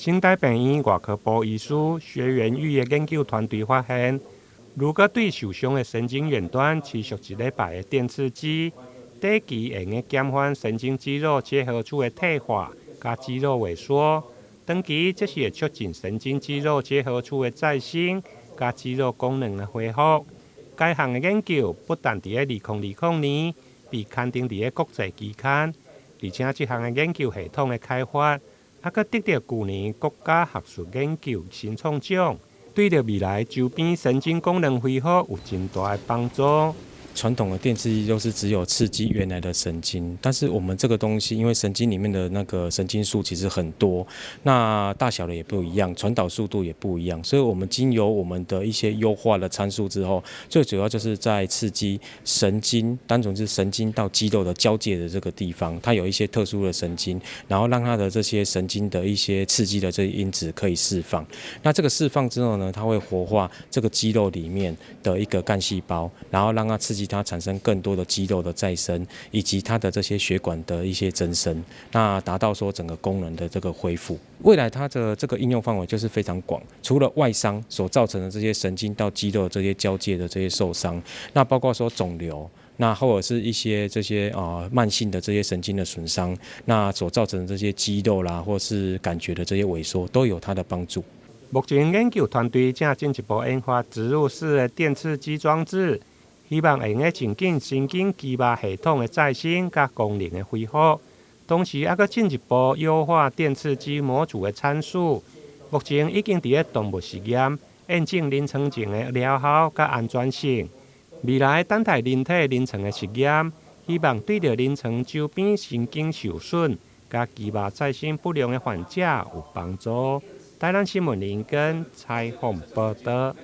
成大病院外科部醫師薛元玉的研究團隊發現，如果對受傷的神經遠端持續一禮拜的電刺激，短期會用減緩神經肌肉結合處的退化佮肌肉萎縮，長期則是會促進神經肌肉結合處的再生佮肌肉功能的恢復。該項的研究不但佇2020年被刊登佇國際期刊，而且這項的研究系統的開發，猶閣得著舊年國家學術研究新創獎，對著未來周邊神經功能恢復有真大的幫助。傳統的電刺激都是只有刺激原來的神經，但是我們這個東西，因為神經裡面的那個神經束其實很多，那大小的也不一樣，傳導速度也不一樣，所以我們經由我們的一些優化的參數之後，最主要就是在刺激神經，單純是神經到肌肉的交界的這個地方，它有一些特殊的神經，然後讓它的這些神經的一些刺激的這些因子可以釋放。那這個釋放之後呢，它會活化這個肌肉裡面的一個幹細胞，然後讓它刺激它產生更多的肌肉的再生，以及它的這些血管的一些增生，那達到說整個功能的這個恢復。未來它的這個應用範圍就是非常廣，除了外傷所造成的這些神經到肌肉這些交界的這些受傷，那包括說腫瘤，那或者是一些這些慢性的這些神經的損傷，那所造成的這些肌肉啦，或是感覺的這些萎縮，都有它的幫助。目前研究團隊正進一步研發植入式的電刺激裝置，希望會用增進神經肌肉系統的再生佮功能的恢復，同時猶閣進一步優化電刺激模組的參數。目前已經佇咧動物實驗驗證臨床前的療效佮安全性。未來等待人體臨床的實驗，希望對著臨床周邊神經受損佮肌肉再生不良的患者有幫助。台南新聞林根採訪報導。